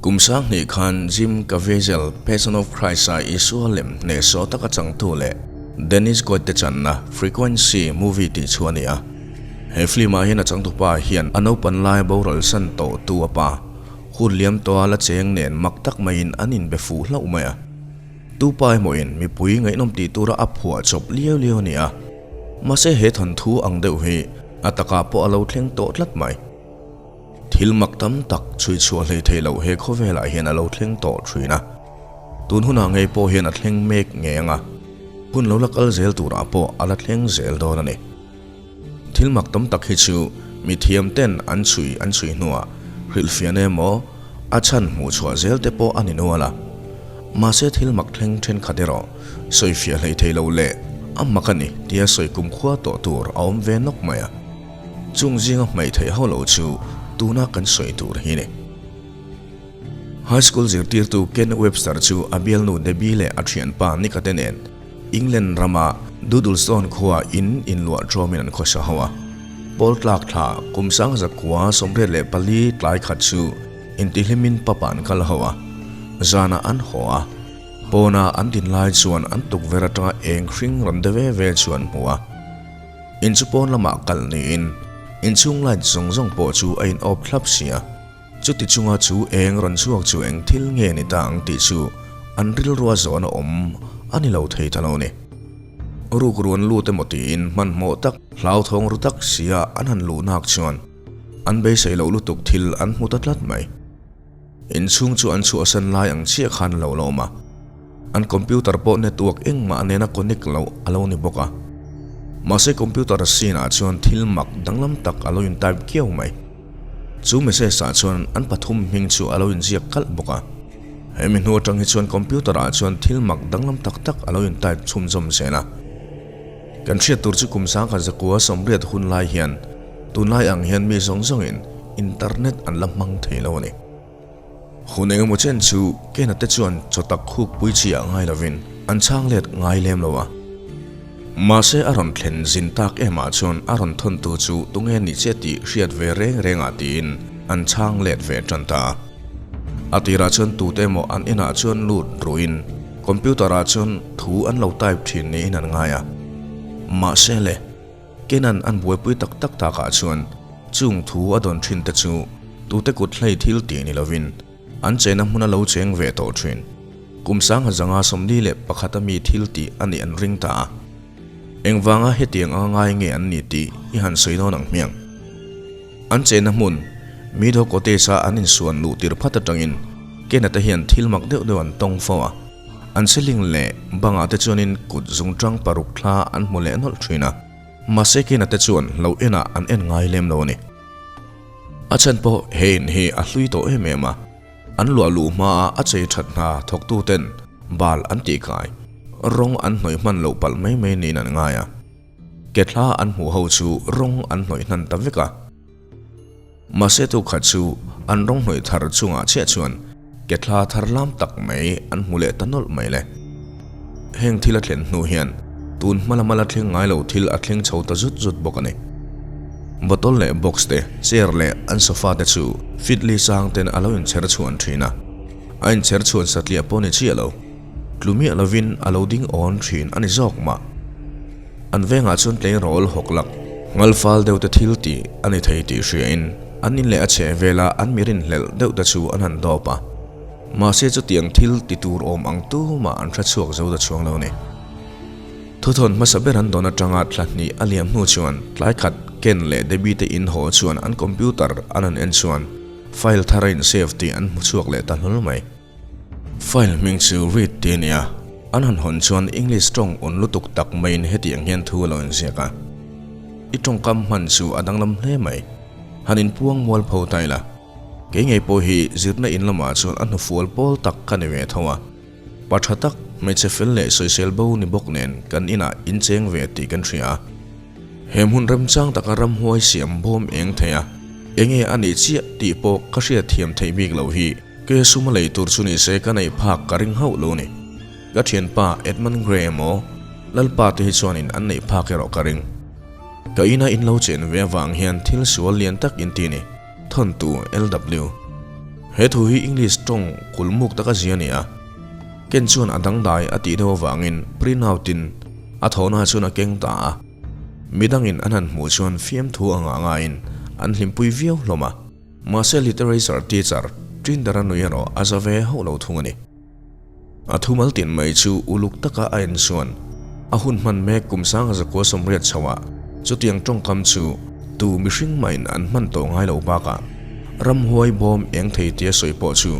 Kum sanghnih khan Jim Caviezel, Passion of Christ-a Isua lem hnehsawh taka changtu leh Dennis Quaid te channa Frequency movie tih chu a ni a. He film-ah hian a changtupa hian a naupan lai boral san tawh tu a pa, hun liam tawha la cheng nen mak tak maiin an inbe fuh hlauh mai a. Tu pa emawin mipui ngaihnawm tih tura a phuah chawp liau liau a ni a. Mahse he thawnthu ang deuh hi a takah pawh a lo thleng tawh tlat mai. Thil mak tam tak chhui chhuah hlei thei loh he khawvelah hian a lo thleng tawh thin a. Tun hunah ngei pawh hian a thleng mek ngei ang a, hun lo la kal zel turah pawh a la thleng zel dawn a ni. Thil mak tam tak hi chu mi thiam ten an chhui an chhui hnuah hrilhfiahna emaw a chhan hmuh chhuah zel te pawh a ni nual a. Mahse thil mak thleng thenkhat erawh sawifiah hlei thei lo leh a mak a ni tia sawi kumkhua tawh tur a awm ve nawk mai a. Chung zinga hmaih theih ho lo chu tuna kan sawi tur hi ni. High school zirtirtu Ken Webster chu a bialnu Debbie leh a thianpa Nika te nen England rama Doodlestone khua in inluah ṭawmin an khawsa ho a. Pawl tlak thla kum sangzakua 84 tlai khat chu intihlimin papa an kal ho a, zanah an haw a. Pawna an din lai chuan an tukverh aṭanga eng hring rawn de ve ve chu an hmu a. In chu pawn lamah kalh niin inchhung light zawng zawng pawh chu a in awp thlap si a, chuti chunga chu eng rawn chhuak chu eng thil nge ni ta ang tih chu an rilrua zawn a awm a ni lo thei ta lo ni. Ruk ruan lut emaw tiin hmanhmawh tak, hlauthawng ru tak sia an han luh nak chuan an beisei loh lutuk thil an hmu ta tlat mai. Inchhung chu an chhuahsan lai ang chiah khan a lo la awm a, an computer pawh network engmah nena connect loh a lo ni bawk a. Mahse computer scene ah chuan thil mak danglam tak a lo in type kiau mai. Chu message ah chuan an pathum hming chu a lo inziak kalh bawk a. Hemi hnu atang hi chuan computer ah chuan thil mak danglam tak tak a lo in type chhunzawm zel a. Kan hriat tur chu kum 1980 hun lai hian Tunlai ang hian mi zawng zawngin internet an la hmang thei lo a ni. Hun engemaw chen chu Kena te chuan chaw tak khuk pui chi ah ngai lovin an chhang let ngai lem lo a. Mahse a rawn thlen zin tak em ah chuan a rawn thawn tu chu tunge ni che tih hriat ve reng reng ah tiin an chhang let ve tan ta a. A tirah chuan tute emaw an inah chuan lut ruin computer ah chuan thu an lo type thin niin an ngai a. Mahse le. Kenan an buaipui tak tak takah chuan chung thu a dawn thin te chu tute kut hlei thil tih ni lovin an chena hmuna lo cheng ve tawh thin. Kum 1941 a mi thil tih a nih an ring ta a. Engvanga hetiang anga ngai nge an ni tih i han sawi dawn ang hmiang. An chena hmun Meadow Cottage-a an insuan luh tir phat atangin Kena te hian thil mak deuh deuh an tawng fo a. An ceiling leh bangah te chuanin kut zungtang paruk thla an hmu leh nawlh thin a, mahse Kena te chuan lo enah an en ngai lem lo a ni. A chhan pawh he in hi a hlui tawh em em a, an luah luh hmaa a chei that hna thawktu ten bal an tih kai, rawng an hnawih hman loh palh mai mai niin an ngai a. Ke thla an hmuh ho chu rawng an hnawih hnan ta vek a. Mahse tu khat chu an rawng hnawih thar chungah chiah chuan ke thla thar lam tak mai an hmu leh ta nawlh mai le. Heng thil a thlen hnu hian tun hma lama la thleng ngai lo thil a thleng chho ta zut zut bawk a ni. Bottle leh box te, chair leh an sofa te chu fitli sang ten a lo inchher chhuan thin a. A inchher chhuan satliah pawh ni chiah lo. Tlu miah lovin a lo ding awn thin a ni zawk mah. An vengah chuan tleirawl hawk lak ngal fal deuh te thil tih a ni thei tih hriain an in leh a chheh vela an mi rinhlelh deuh te chu an han dawp a. Mahse chutiang thil ti tur awm ang tumah an hre chhuak zo ta chuang lo a ni. Thuthawn hmasa ber an dawn atanga thla hnih a liam hnu chuan tlai khat Ken leh Debbie te in haw chuan an computer an han en chuan file thar a in save tih an hmu chhuak leh ta hlawl mai. File hming chu read tih a ni a, an han hawn chuan English tawng un lutuk tak maiin hetiang hian thu a lo inziak a. I tawngkam hman chu a danglam hle mai. Han inpuang mual pho ta ila. Kei ngei pawh hi zirna in lamah chuan a hnufual pawl tak ka ni ve tho a. Pa tha tak, hmeichhe fel leh sawisel bo ni bawk nen kan inah incheng ve tih kan hria a. He hmun remchang taka ramhuai siam bawm eng thei a, enge a nih chiah tih pawh ka hriatthiam theih bik loh hi. Ke suma lei tur chu ni se ka neih phak ka ring hauh lo ni. Ka thianpa Edmund Gray emaw Lalpa te hi chuanin an neih phak erawh ka ring. Ka ina in lo chen ve avang hian thil sual lian tak in ti ni. Thawntu LW. He thu hi English tawng kulmuk taka zia a ni a, Ken chuan a dangdai a tih deuh avangin print out in a thawhna chuan a keng ta a. Midangin an han hmuh chuan fiamthu a ngah ngaiin an hlimpui viau hlawm a. Mahse literature teacher Trinder-a nui erawh a za ve hauh lo thung a ni. A thumal tin mai chu uluk taka a en chuan a hun hman mek kum sanga zakua sawmriat chhoah chutiang tawngkam chu tu mihring mahin an hman tawh ngai lo bakah ramhuai bawm eng thei tia sawi pawh chu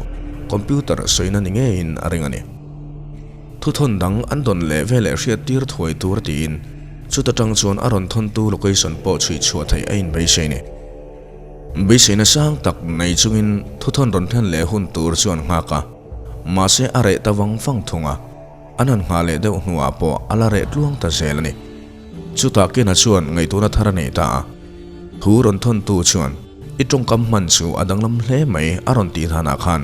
computer sawina ni ngeiin a ring a ni. Thuthawn dang an dawn leh veleh hriat tir thuai tur tiin chuta tang chuan a rawn thawntu location pawh chhuih chhuah theih a inbeisei a ni. Beiseina sang tak nei chungin thuthawn rawn thlen leh hun tur chu an nghak a, mahse a reh ta vang vang thung a, an han nghah leh deuh hnuah pawh a la reh tluang ta zel a ni. Chutah Kena chuan ngaihtuahna thar a nei ta a, thu rawn thawntu chuan i tawngkam hman chu a danglam hle mai a rawn tih danah khan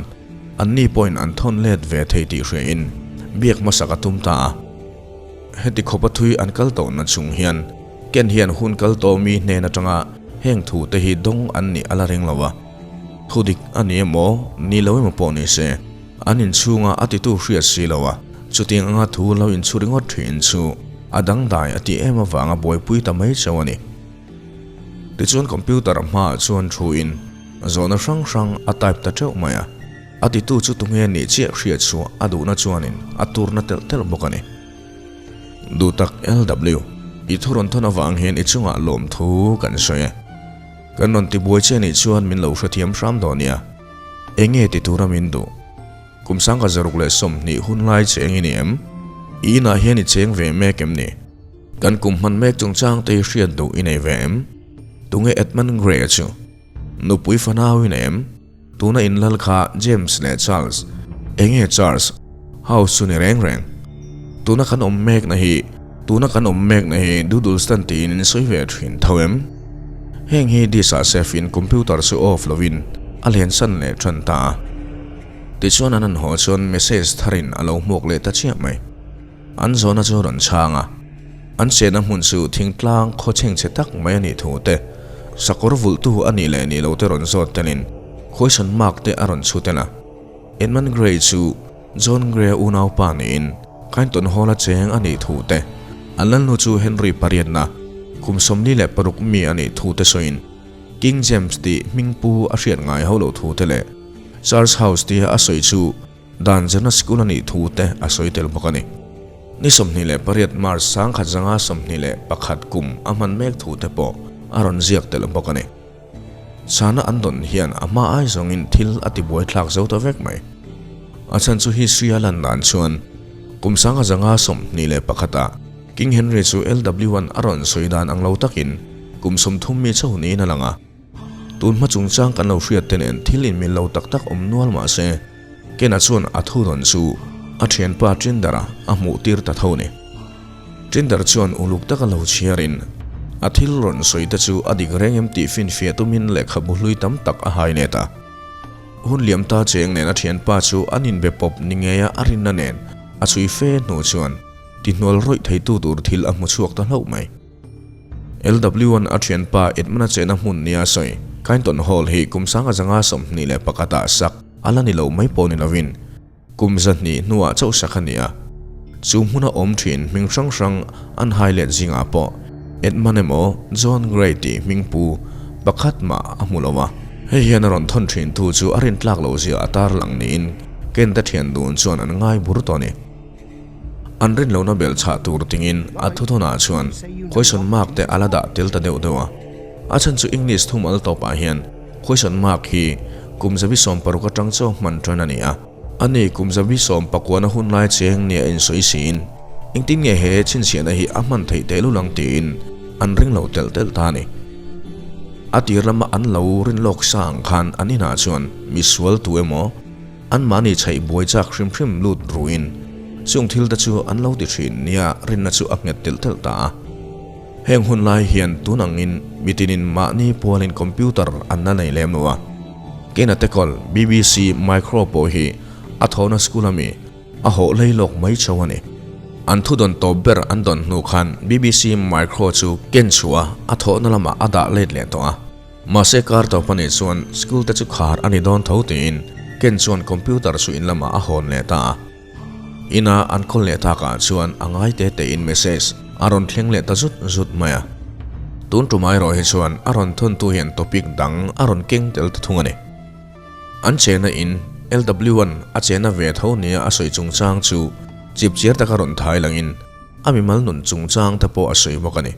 anni pawhin an thawn let ve thei tih hriain biak hmasak a tum ta a. Heti khawpa thui an kal tawhna chung hian Ken hian hun kal tawh mi hnen atanga heng thu te hi dawng an nih a la ring lo a. Thu dik a ni emaw, ni lo emaw pawh ni se, an inchhunga a titu hriat si lo a, chutiang anga thu lo inchhu ringawt thin chu a dangdai a tih em avanga buaipui ta mai chauh a ni. Tichuan computer hmaah chuan thuin zawhna hrang hrang a type ta teuh mai a, a titu chu tunge nih chiah hriat chhuah a duhna chuanin a turna telh telh bawk a ni. Duhtak LW, i thu rawn thawn avang hian i chungah lawmthu kan sawi e. Kan rawn tibuai che nih chuan min lo hrethiam hram dawn nia. Enge ti tura min duh? Kum sangka 120 hun lai cheng i ni em? I inah hian i cheng ve mek em ni? Kan kum hman mek chungchang te hi hriat duh i nei ve em? Tunge Edmund Gray-a chu? Nupui fanau i nei em? Tuna inlal kha James leh Charles, enge Charles House chu ni reng reng. Tuna kan awm mekna hi Tuna kan awm mekna hi Doodleston tiin in sawi ve thin tho em? Heng hi disk ah save in computer chu off lovin a lensan leh tan ta a. Tichuan an han haw chuan message tharin a lo hmuak leh ta chiah mai. An zawhna chu rawn chhang a, an chenna hmun chu thingtlang khaw chhengchhe tak mai a nih thu te, sakawr vulhtu a nih leh nih lo te rawn zawt telin question mark te a rawn chhu tel a. Edmund Gray chu John Gray-a unaupa niin Kyneton Hall-a cheng a nih thu te, an lalnu chu Henry pariatna kum 46 mi a nih thu te sawiin King James tih hmingpu a hriat ngai ho loh thu te leh Charles House tia a sawi chu Dan zirna sikul a nih thu te a sawi tel bawk a ni. Ni 28 March 1921 kum a hman mek thu te pawh a rawn ziak tel bawk a ni. Chhana an dawn hian a hma ai zawngin thil a ti buaithlak zo ta vek mai. A chhan chu history a lan dan chuan kum 1921 ah King Henry chu LW-a'n a rawn sawi dan ang lo takin kum 30 mi chauh niin a lang a. Tun hma chungchang kan lo hriat te nen thil inmil lo tak tak awm nual mah se, Ken-a chuan a thu rawn chu a thianpa Tinder-a a hmuh tir ta tho ni. Tinder chuan uluk taka lo chhiarin a thil rawn sawi te chu a dik reng em tih finfiah tumin lehkhabu hlui tam tak a hai let a. Hun liam ta cheng nen a thianpa chu an inbe pawp ni ngeia a rinna nen a chhui fe hnu chuan tihnual rawih theitu tur thil a hmu chhuak ta hlauh mai. LW-a'n a thianpa Edmund-a chenna hmun nia sawi, Kyneton Hall hi kum 1921 ah sak a la ni lo mai pawh ni lovin kum 200 hnuah chauh sak a ni a. Chu hmuna awm thin hming hrang hrang an hai let zingah pawh Edmund emaw John Gray tih hming pu pakhat mah a hmu lo a. Hei hian a rawn thawn thin thu chu a rintlak loh zia a tarlang niin Kent-a thian dun chuan an ngai bur tawh a ni. An rin lohna belh chhah tur tingin a thuthawnah chuan question mark te a la dah tel ta deuh deuh a. A chhan chu English thumal tawpah hian question mark hi kum 16 atang chaw hman tan a ni a. Ani kum 19 na hun lai cheng nia insawi siin engtin nge he chhinchhiahna hi a hman theih tehlul ang tiin an ring lo telh telh ta a ni. A tir lama an lo rin lawk sa ang khan an inah chuan misual tu emaw, Anmahni chhaih buai chak hrim hrim lut ruin chung thil te chu an lo ti thin nia rinna chu a nghet telh telh ta a. Heng hun lai hian tun angin mitinin mahni pualin computer an la nei lem lo a. Keina Tekol, BBC Micro pawh hi a thawhna school ami a hawh lei lawk mai chauh a ni. An thu dawn tawp ber an dawn hnu khan BBC Micro chu ken chhuah a thawhna lamah a dah let leh tawh a. Mahse kar tawp a nih chuan school te chu khar a ni dawn tho tiin Ken chuan computer chu in lamah a hawn leh ta a. Ina an call leh takah chuan a ngai te tein message a rawn thleng leh ta zut zut mai a. Tun tumah erawh hi chuan a rawn thawntu hian topic dang a rawn keng tel ta thung a ni. An chena in LW-a'n a chena ve tho nia a sawi chungchang chu chipchiar taka rawn thai langin a mimal nun chungchang te pawh a sawi bawk a ni.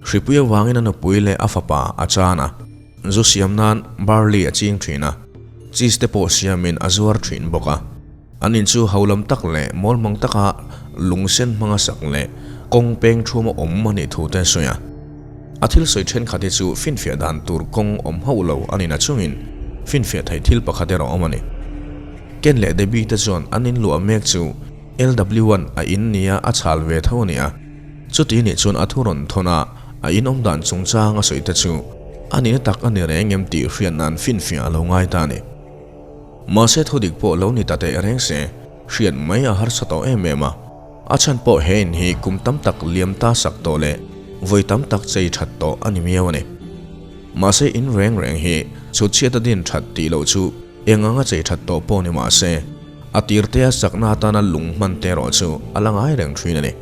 Hripui avangin a nupui leh a fapa a chan a, zu siam nan barley a ching thin a, cheese te pawh siamin a zuar thin bawk a. An in chu holam tak leh mawlmang taka lungsen hmanga sak leh kawng peng thuma awm a nih thu te a sawi a. A thil sawi thenkhat hi chu finfiah dan tur kawng awm hauh lo a ni na chungin finfiah theih thil pakhat erawh awm a ni. Ken leh Debbie te chuan an in luah mek chu LW-a'n a in nia a chhal ve tho a ni a. Chuti nih chuan a thu rawn thawn a, a in awm dan chungchang a sawi te chu a nihna tak a ni reng em tih hriat nan finfiah a lo ngai ta a ni. Mahse thu dik pawh lo ni ta teh reng se, hriat mai a harsa tawh em em a. A chhan pawh he in hi kum tam tak liam ta sak tawh leh vawi tam tak chei that tawh a ni miau a ni. Mahse in reng reng hi chhutchhiat a din that tih loh chu eng anga chei that tawh pawh ni mahse, a tir te a sakna atana lung hman te erawh chu a la ngai reng thin a ni.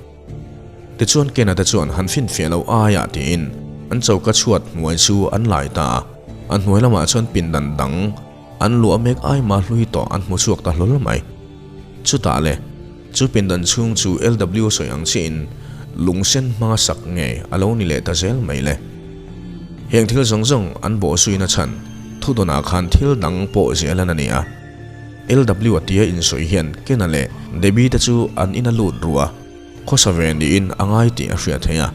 Tichuan Kena te chuan han finfiah loh aiah tiin an choka chhuat hnuai chu an lai ta a, a hnuai lamah chuan pindan dang an luah mek ai mah hlui tawh an hmu chhuak ta hlawl mai. Chutah le, chu pindan chhung chu LW sawi ang chiahin lung sen hmanga sak nge a lo ni leh ta zel mai le. Heng thil zawng zawng an bawhzuina chhan thudawnah khan thil dang pawh zelan a ni a. LW a tia insawi hian Kena leh Debbie te chu an in a lut ru a, khawsa ve niin a ngai tih a hriat theih a.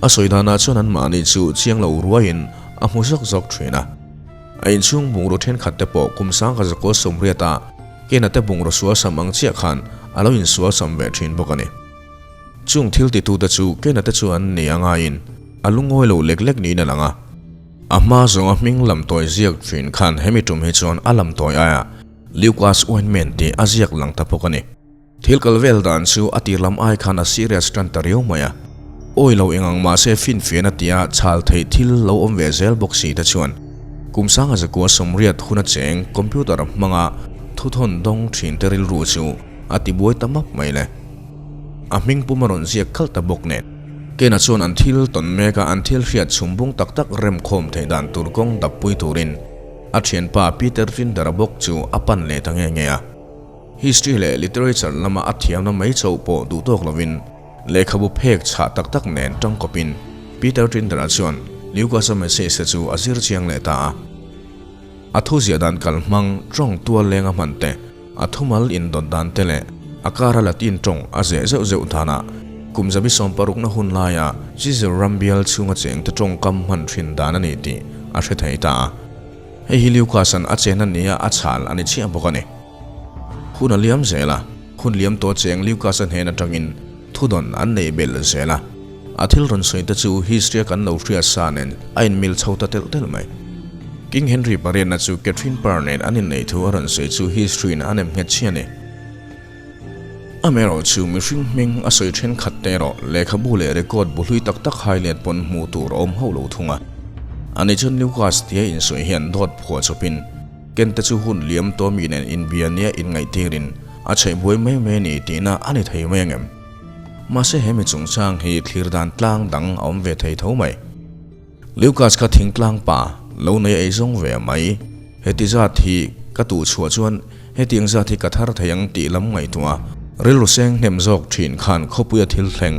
A sawi danah chuan anmahni chu chiang lo ruaiin a hmu zawk zawk thin a. A inchhung bungraw thenkhat te pawh kum sangkhat zakua sawmriata Kena te bungraw sual sam ang chiah khan a lo insual sam ve thin bawk a ni. Chung thil titute chu Kena te chu an ni a ngaiin a lungawi lo lek lek niin a lang a. A hma zawnga hming lamtawi ziak thin khan hemi tum hi chuan a lamtawi aia Lucas Ointment tih a ziak lang ta bawk a ni. Thil kal vel dan chu a tir lam ai khan a serious tan ta riau mai a. Awi lo eng ang mahse finfian a tia chhal theih thil lo awm ve zel bawk si te chuan kum sanga zakua sawmriat hun a cheng computer hmanga thuthawn dawng thin te rilru chu a tibuai ta map mai le. A hming pum a rawn ziak khalh ta bawk nen. Kena chuan an thil tawn mek a, an thil hriat chhum bung tak tak rem khawm theih dan tur kawng dap pui turin a thianpa Peter Trinder-a bawk chu a pan leh ta nge nge a. History leh Literature lama a thiamna mai chauh pawh duh tawk lovin lehkhabu phek chhah tak tak nen tangkawpin Peter Trinder-a chuan Lucas-a message te chu a zir chiang leh ta a. A thu ziah dan kalhmang tawng tual lenga hman te, A thumal indawt dan te leh a kara Latin tawng a zeh zeuh zeuh danah kum zabi sawmparukna hun laia Cizir ram bial chhunga chengte tawngkam hman thin dan a ni tih a hre thei ta a. Hei hi Lucas-a'n a chen a nia a chhal a ni chiah bawk a ni. Hun a liam zel a, hun liam tawh cheng Lucas-a hnen atangin thudawn an nei belh zel a. A thil rawn sawi te chu history a kan lo hria sa nen a inmil chho ta telh telh mai. King Henry pariatna chu Catherine Parr nen an inneih thu a rawn sawi chu history in a nem nghet chiah a ni. Amaherawh chu mihring hming a sawi thenkhat te erawh lehkhabu leh record bu hlui tak tak hai let pawn hmuh tur a awm hauh lo thung a. Ani chuan Lucas tia insawi hian dawt phuah chawpin Ken te chu hun liam tawh mi nen inbia nia inngaihtirin a chheih buai mai mai a ni tihna a ni thei mai angem? Mahse he mi chungchang hi thlir dan tlang dang a awm ve thei tho mai. Lucas kha thingtlang pa lo nei ei zawng ve mai. Heti zat hi ka tuh chhuah chuan hetiang zat hi ka thar thei ang tih lam ngaihtuah a, rilru seng hnem zawk thin khan khawpuia thil thleng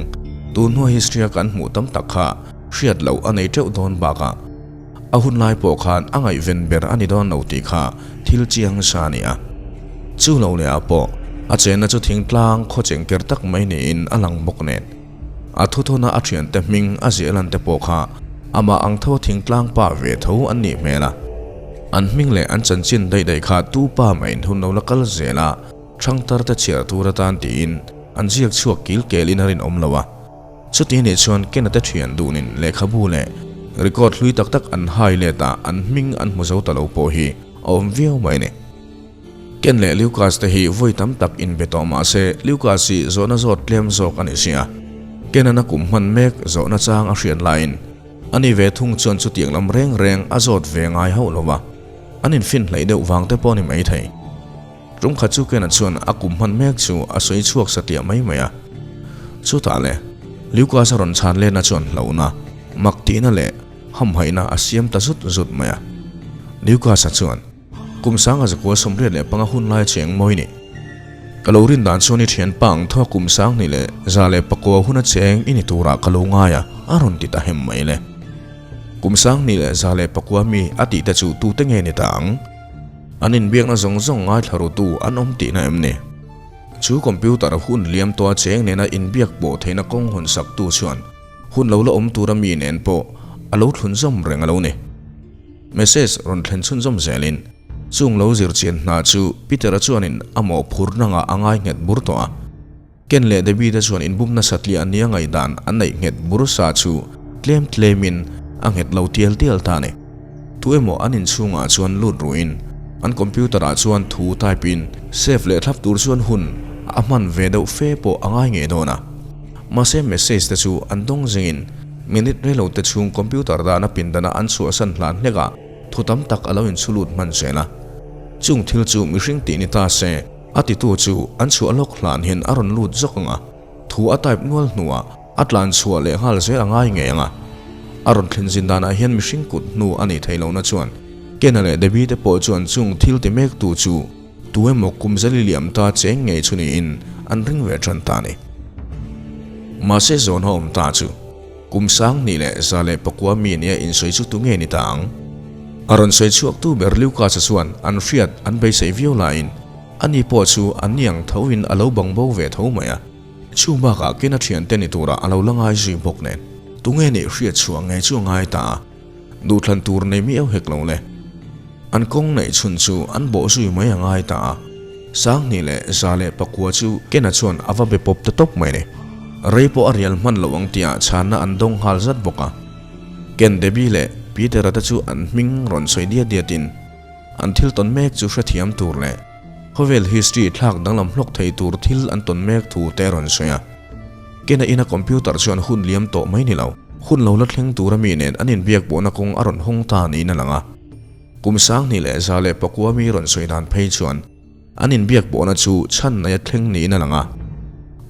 tun hnua history a kan hmuh tam tak kha hriat loh a nei teuh dawn bakah a hun lai pawh khan a ngaihven ber a ni dawn lo tih kha thil chiang sa a ni a. Chu lo leh ah pawh a chenna chu thingtlang khaw chengker tak mai niin a lang bawk nen. A thuthawna a thiante hming a ziah lan te pawh kha amah ang tho thingtlang pa ve tho an nih hmel a. An hming leh an chanchin daih daih kha tu pa maiin hun lo la kal zel a, thangtar te chhiar tur atan tiin an ziak chhuak kil kelin a rinawm lo a. Chuti nih chuan Kena te thian dunin lehkhabu leh record hlui tak tak an hai let a, an hming an hmu zo ta lo pawh hi a awm viau mai a ni. Ken leh Lucas te hi vawi tam tak inbe tawh mah se Lucas hi zawhna zawt tlem zawk a ni sia. Kenan a kum hman mek zawhna chang a hriat laiin ani ve thung chuan chutiang lam reng reng a zawt ve ngai hauh lo va, an infin hleih deuh vang te pawh a ni maithei. Tum khat chu Ken-a chuan a kum hman mek chu a sawi chhuak satliah mai mai a. Chutah le, Lucas-a rawn chhan lehna chuan hlauhna, mak tihna leh hamhaihna a siam ta zut zut mai a. Lucas-a chuan, Kum sanga zakua 85 hun lai cheng mawi ni. Ka lo rin dan chuan i thianpa ang thaw kum 2109 huna cheng i ni turah ka lo ngai a, a rawn ti ta hem mai le. Kum 2109 mi a tih te chu tute nge ni ta ang? An inbiakna zawng zawng ngaithla rutu an awm tihna em ni? Chu computer hun liam tawha cheng nena inbiak pawh theihna kawng hawn saktu chuan hun lo la awm tura mi nen pawh a lo thlun zawm reng a lo ni. Message rawn thlen chhunzawm zelin chung lo zirchian hna chu Peter-a chuanin a mawhphurna ngah a ngai nghet bur tawh a. Ken leh Debbie te chuan inbum nasa tliah nia ngaihdan an neih nghet bur sa chu tlem tlemin a nghet lo tial tial ta a ni. Tu emaw an inchhungah chuan lut ruhin an computer ah chuan thu type in save leh thlap tur chuan hun a hman ve deuh fe pawh a ngai ngei dawn a. Mahse message te chu an dawng zingin minute rei lo te chhung computer dahna pindana an chhuahsan hlan hlek ah thu tam tak a lo inchhu lut hman zel a. Chung thil chu mihring tih ni ta se. A titu chu an chhuah lawk hlan hian a rawn lut zawk ang a, thu a type nual hnuah a tlan chhuah leh nghal zel a ngai ngei ang a. A rawn thlen zin danah hian mihring kut hnu a nih theih lohna chuan Ken-a leh Debbie te pawh chuan chung thil ti mektu chu tu emaw kum zali liam ta cheng ngei chu niin an ring ve tan ta a ni. Mahse zawn a awm ta chu kum 2109 mi nia insawi chu tu nge ni ta ang? A rawn sawi chhuaktu ber Lucas-a chuan an hriat an beisei viau laiin ani pawh chu an niang thoin a lo bang bo ve tho mai a. Chu bakah Ken-a thiante ni turah a lo la ngai zui bawk nen tunge nih hriat chhuah ngei chu a ngai ta a, duhthlan tur nei miau hek lo le. An kawng neih chhun chu an bawh zui mai a ngai ta a, 2109 chu Ken-a chuan a va be pawp ta tawp mai ni. Rei pawh a rial hman loh ang tihah chhanna an dawng nghal zat bawk a. Ken Debbie leh Peter-a te chu an hming rawn sawi diat diatin an thil tawn mek chu hrethiam tur leh khawvel history thlak danglam hlawk thei tur thil an tawn mek thu te a rawn sawi a. Ken-a ina computer chuan hun liam tawh mai ni lo, hun lo la thleng tura mi nen an inbiak pawhna kawng a rawn hawng ta niin a lang a. Kum 2109 mi rawn sawi dan phei chuan An inbiak pawhna chu chhan nei a thleng niin a lang a,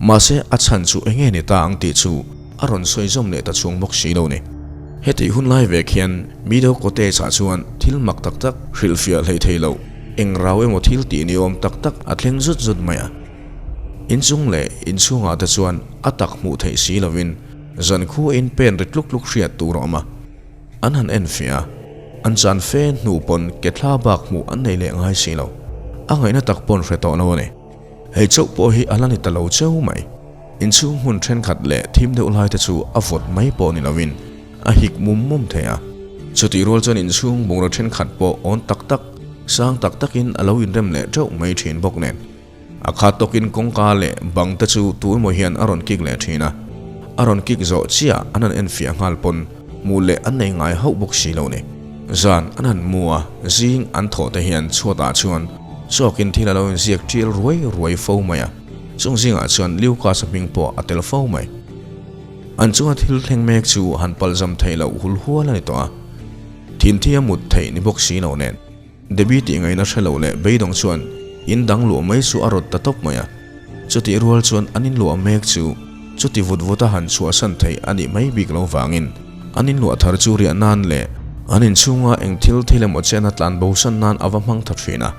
mahse a chhan chu eng nge ni ta ang tih chu a rawn sawi zawm leh ta chhung bawk si lo ni. Hetih hun lai vek hian Meadow Cottage-ah chuan thil mak tak tak hrilhfiah hlei thei loh, eng rau emaw thil tih ni awm tak tak a thleng zut zut mai a. Inchung leh inchhungah te chuan a tak hmuh theih si lovin zankhua in pen ri tluk tluk hriat tur a awm a. An han en fiah a, an chan fe hnu pawn ke thla bak hmuh an nei leh ngai si lo. A ngaihna tak pawn hre tawh lo a ni. Hei chauh pawh hi a la ni ta lo cheu mai. Inchhung hmun thenkhat leh thim deuh lai te chu a vawt mai pawh ni lovin a hik mum mum thei a. Chutih rual chuan inchhung bungraw thenkhat pawh awn tak tak, sang tak takin a lo inrem leh teuh mai thin bawk nen. A khat tawkin kawngka leh bang te chu tu emaw hian a rawn kik leh thin a, a rawn kik zawh chiah an han enfiah nghal pawn hmuh leh an nei ngai hauh bawk si lo ni. Zan an han mu a, zing an thawh te hian chhuatah chuan chawkin thil a lo inziak tial ruai ruai fo mai a, chung zingah chuan Lucas-a hming pawh a tel fo mai. An chunga thil thleng mek chu han palzam theih loh hul hual a ni tawh a, thinthi a mut theih ni bawk si lo nen. Debbie tih ngaihna hre lo leh beidawng chuan in dang luah mai chu a rawt ta tawp mai a. Chutih rual chuan an inluah mek chu chuti vut vut a han chhuahsan theih a nih mai bik lo vangin an inluah thar chu riah nan leh an inchhunga eng thil thil emaw chen a tlan bosan nan a va hmang tha thin a.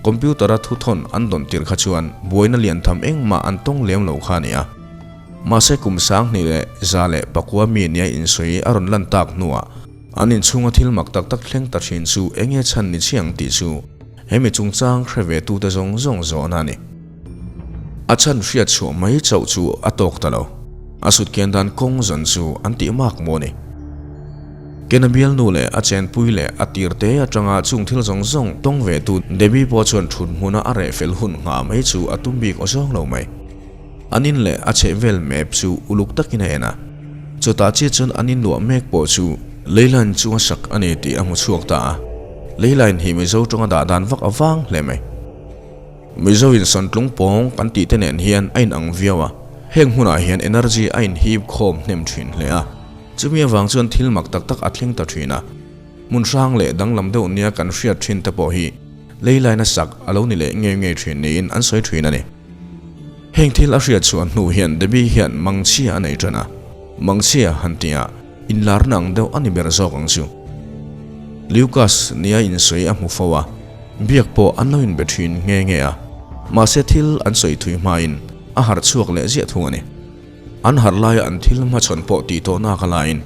Computer a thuthawn an dawn tirh kha chuan buaina lian tham engmah an tawng lem lo kha a ni a. Mahse kum 2109 mi nia insawi a rawn lan tak hnuah An inchhunga thil mak tak tak thleng ta thin chu eng nge chhan ni chiang tih chu he mi chungchang hre ve tute zawng zawng zawhna a ni. A chhan hriat chhuah mai chauh chu a tawk ta lo. A sut kian dan kawng zan chu an tih mak maw ni. Ken a bialnu leh a chenpui leh a tir te atanga chung thil zawng zawng tawng ve tu Debbie pawh chuan thut hmuna a reh fel hun nghah mai chu a tum bik aw zawng lo mai. An in leh a chheh vel map chu uluk takin a en a, chutah chiah chuan an in luah mek pawh chu Leyline chunga sak a ni tih a hmu chhuak ta a. Leyline hi Mizo tawnga dah dan vak a vang hle mai. Mizo in sawntlung pawng kan tih te nen hian a inang viau a, heng hmunah hian energy a inhip khawm hnem thin hle a, chumi avang chuan thil mak tak tak a thleng ta thin a. Hmun hrang leh danglam deuh nia kan hriat thin te pawh hi. lei laina sak a lo ni leh ngei ngei thin niin an sawi thin a ni. Heng thil a hriat chhuah hnu hian Debbie hian mangchhia a nei tan a, mangchhia han tihah inlarna ang deuh a ni ber zawk ang chu. Lucas nia insawi a hmu fo a, biak pawh an lo inbe thin nghe nghe a, mahse thil an sawi thui hmain a harh chhuak leh ziah thung a ni. An harh laia an thil hmachhawn pawh tih tawh nak a laiin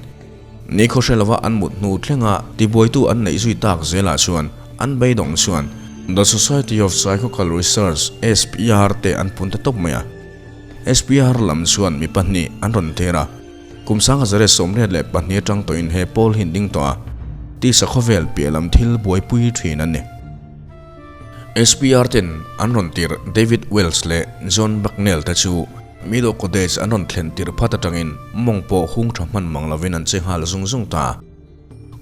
Nikhaw hre lova an mut hnu thlenga tibuaitu an neih zui tak zelah chuan an beidawng chuan The Society of Psychocal Research, SPR, te an pun ta tawp mai a. SPR lam chuan mi pahnih an rawn tir a, kum 1982 atang tawhin he pawl hi an ding tawh a, tisa khawvel piah lam thil buaipui thin an ni. SPR ten an rawn tir David Wells leh John Bucknell te chu Meadow Cottage an rawn thlen tirh phat atangin mawng pawh hung tha hman mang lovin an che nghal zung zung ta.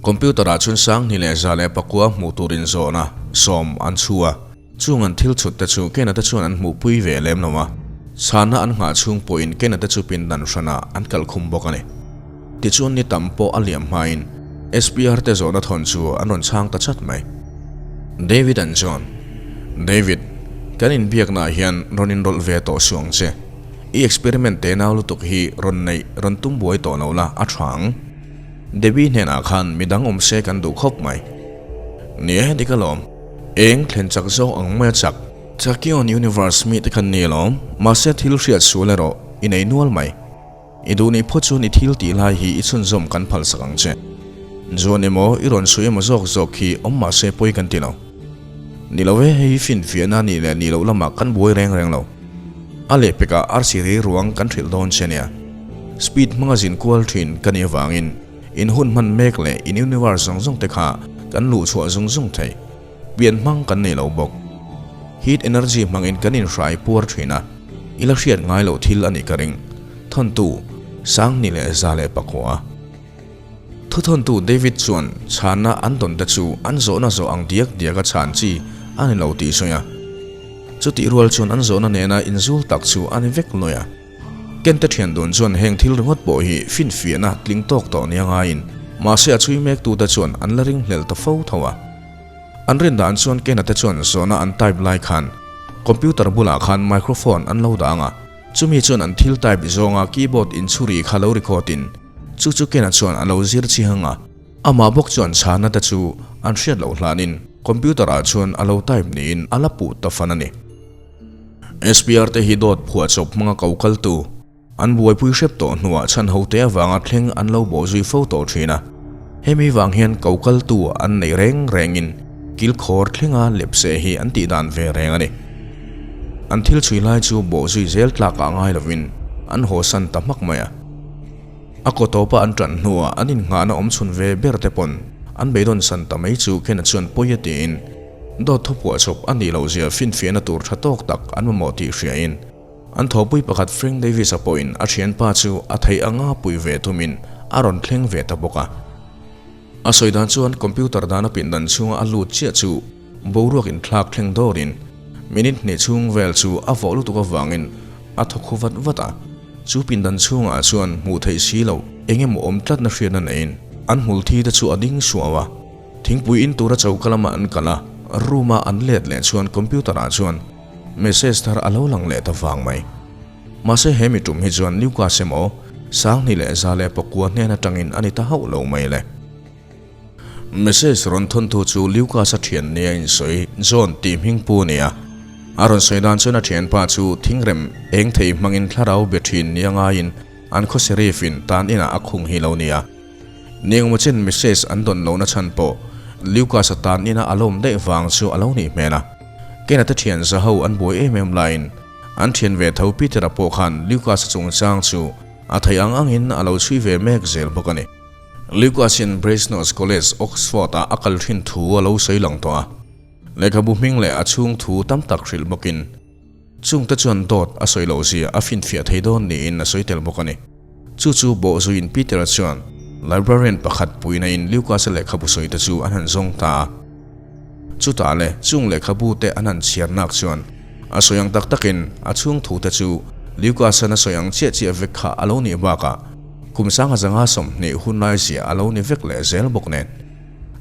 Computer ah chuan 21,109 hmuh tur inzawhna sawm an chhu a, chung an thil chhut te chu Kena te chuan an hmuhpui ve lem lo a, chhanna an nghah chhung pawhin Kena te chu pindan hranah an kalh khum bawk a ni. Tichuan ni tam pawh a liam hmain SPR te zawhna thawn chu an rawn chhang ta chat mai. David and John, David, kan inbiaknaah hian rawn inrawlh ve tawh suh ang che. I experiment te nau lutuk hi rawn neih rawn tum buai tawh lo la a tha ang. Debbie hnenah khan midang awm se kan duh khawp mai. Ni e, dik alawm. Eng thlen chak zawk ang mai a chak. Tachyon Universe mite khan ni alawm, mahse thil hriat sual erawh i nei nual mai. I duh nih phawt chuan i thil tih lai hi i chhunzawm kan phalsak ang che. Zuan emaw i rawn sawi emaw zawk zawk hi awm mah se pawi kan ti lo. Ni lo e, hei hi finfiahna nih leh nih loh lamah kan buai reng reng lo. A lehpekah arsi rei ruang kan hrilh dawn che nia. Speed hmanga zin kual thin ka nih avangin in hun hman mek leh in universe zawng zawng te kha kan luh chhuah zung zung thei. Pian hmang kan nei lo bawk. Heat energy hmangin kan inhrai puar thin a, i la hriat ngai loh thil a nih ka ring. Thawntu, 21,100. Thuthawntu David chuan chhanna an tawn te chu an zawhna zawh ang diak diaka chhan chi a ni lo tih sawi a. Chutih rual chuan an zawhna nena inzul tak chu a ni vek lawi a. Kente thian dun chuan heng thil ringawt pawh hi finfiahna tling tawk tawh nia ngaiin mahse a chhui mektute chuan an la ringhlel ta fo tho a. An rin dan chuan Kena te chuan zawhna an type lai khan computer bulah khan microphone an lo dang a, chumi chuan an thil type zawnga keyboard inchhuri kha lo record in chu chu Kena chuan a lo zir chihang a, amah bawk chuan chhana te chu an hriat loh hlanin computer ah chuan a lo type niin a la puh ta fan a ni. SPR te hi dawt phuahchawp hmanga ko kaltu An buaipui hrep tawh hnuah chhan hote avanga thleng an lo bawh zui fo tawh thin a. Hemi vang hian ko kaltu an neih reng rengin kilkhawr thlenga lepse hi an tih dan ve reng a ni. An thil chhui lai chu bawh zui zel tlakah ngai lovin an hawsan ta hmak mai a. A kaw tawpa an tan hnuah an innghahna awm chhun ve ber te pawn an beidawn san ta mai chu Kena chuan pawi a tiin dawt thupuah chawp a nih loh zia finfiahna tur tha tawk tak an mamawh tih hriain An thawhpui pakhat Frank Davis-a pawhin a thianpa chu a theih anga pui ve tumin a rawn thleng ve ta bawk a. A sawi dan chuan computer dana pindan chhunga a lut chiah chu boruak inthlak thleng dawrin minute hnih chhung vel chu a vawh lutuk avangin a thaw khu vat vat a. Chu pindan chhungah chuan hmuh theih si loh eng emaw awm tlatna hriatna neiin an hmul thi te chu a ding suau a. Thingpui in tura choka lamah an kal a, room-a an let leh chuan computer-ah chuan Message thar a lo lang leh ta vang mai. Mahse he mi tum hi chuan Lucas emaw 21,109 hnen atangin a ni ta hauh lo mai le. Message rawn thawnthu chu Lucas-a thian nia insawi John tih hming pu a ni a. A rawn sawi dan chuan a thianpa chu thingrem eng thei hmangin thlarau be thin nia ngaiin an khaw sheriff in tan inah a khung hi lo nia. Ni engemaw chen message an dawn lohna chhan pawh Lucas-a tan ina a lawm daih vang chu a lo nih hmel a. Kena te thian za ho an buai em em laiin an thian ve tho Peter-a pawh khan Lucas-a chungchang chu a theih ang angin a lo chhui ve mek zel bawk a ni. Lucas-in Brasenose College, Oxford-ah a kal thin thu a lo sawi lang tawh a. Lehkhabu hming leh a chhung thu tam tak hrilh bawkin Chungte chuan dawt a sawi loh zia a finfiah thei dawn niin a sawi tel bawk a ni. Chu chu bawhzuiin Peter-a chuan librarian pakhat puina in Lucas-a lehkhabu sawi te chu an han zawng ta a. Chutah le chung lehkhabu te an han chhiar nak chuan a sawi ang tak takin a chhung thu te chu Lucas-an a sawi ang chiah chiah vek kha a lo nih bakah kum 1520 hun lai zia a lo ni vek leh zel bawk nen.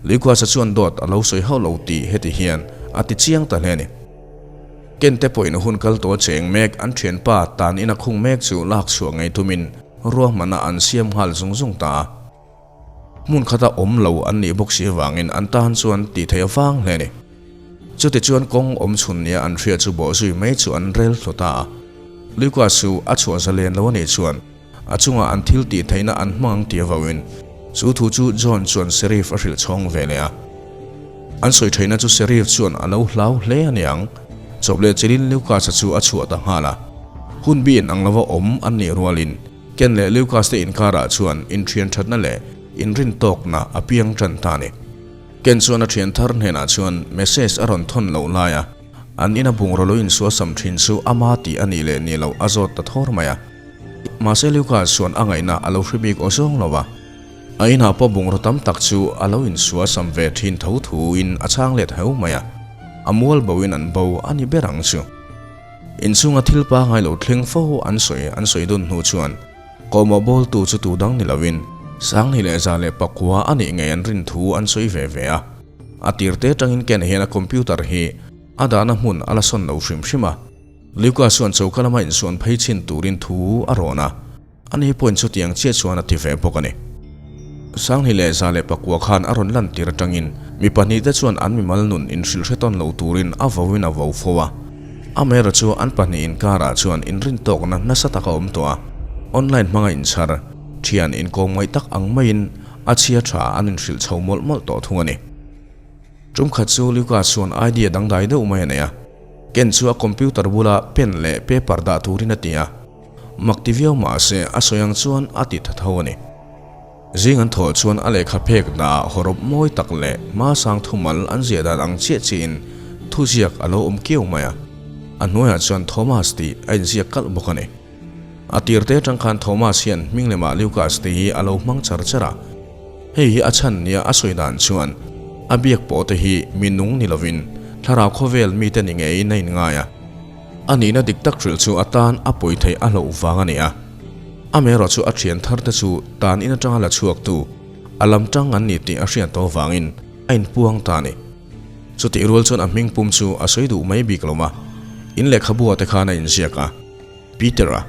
Lucas-a chuan dawt a lo sawi hauh lo tih heti hian a ti chiang ta hle a ni. Ken te pawhin hun kal tawh cheng mek an thianpa tan ina khung mek chu lak chhuah ngei tumin ruahmanna an siam nghal zung zung ta a. Hmun khata awm lo an nih bawk si avangin an tan chuan tih theih a vang hle a ni. Chuti chuan kawng awm chhun nia an hria chu bawh zui mai chu an rel thlu ta a. Lucas chu a chhuah zalen lo a nih chuan a chungah an thil tih theihna an hmang ang tih avangin chu thu chu John chuan Sheriff a hrilh chhawng ve leh a. An sawi theihna chu Sheriff chuan a lo hlau hle a niang. Chawp leh chilin Lucas-a chu a chhuah ta nghal a. Hun bi in ang lova awm an nih rualin Ken leh Lucas te inkarah chuan inthian thatna leh inrintawkna a piang tan ta a ni. Ken chuan a thian thar hnenah chuan message a rawn thawn loh lai a, an ina bungraw lo insuasam thin chu ama tih a nih leh nih loh a zawt ta thawr mai a. Mahse Lucas chuan a ngaihna a lo hre bik aw zawng lo a, a inah pawh bungraw tam tak chu a lo insuasam ve thin tho thuin a chhang let heu mai a, a mual boin an bo a ni ber ang chu. Inchhunga thil pangngai lo thleng fo an sawi an sawi dun hnu chuan kawhmawh bawltu chu tu dang ni loin Sangni leh Za leh Pakua a nih ngei an rin thu an sawi ve ve a. A tir te atangin Ken hian a computer hi a dahna hmun a la sawn lo hrim hrim a. Lucas chuan choka lama insuan phei chhin turin thu a rawn a. Ani pawhin chutiang chiah chuan a ti ve bawk a ni. Sangni leh Za leh Pakua khan a rawn lantir atangin mi pahnihte chuan an mimal nun inhrilh hre tawn lo turin a voin a vo fo a. Amaherawh chu an pahnih inkarah chuan inrintawkna nasa tak a awm tawh a, online hmanga inchhar, thian inkawm ngaih tak ang maiin a chhia tha an inhrilh chho mawlh mawlh tawh thung a ni. Tum khat chu Lucas chuan idea dangdai deuh mai a nei a, Ken chu a computer bula pen leh paper dah turin a ti a. Mak ti viau mah se a sawi ang chuan a ti tha tho a ni. Zing an thawh chuan a lehkha phek dah hawrawp mawi tak leh hma sang thumal an ziah dan ang chiah chiahin thuziak a lo awm kiau mai a. A hnuaiah chuan Thomas tih a inziak kalh bawk a ni. A tir te atang khan Thomas hian hming lemah Lucas tih hi a lo hmang char char a. Hei hi a chhan nia a sawi dan chuan a biak pawh te hi mi nung ni lovin thlarau khawvel mite ni ngeiin a inngai a. A nihna dik tak hrilh chu a tan a pawi theih a hlauh vang a ni a. Amaherawh chu a thian thar te chu tan in atanga la chhuak tu, a lam tang an ni tih a hriat tawh vangin a inpuang ta a ni. Chutih rual chuan a hming pum chu a sawi duh mai bik lo a, in lehkhabu ah te khan a inziak a, Peter-a,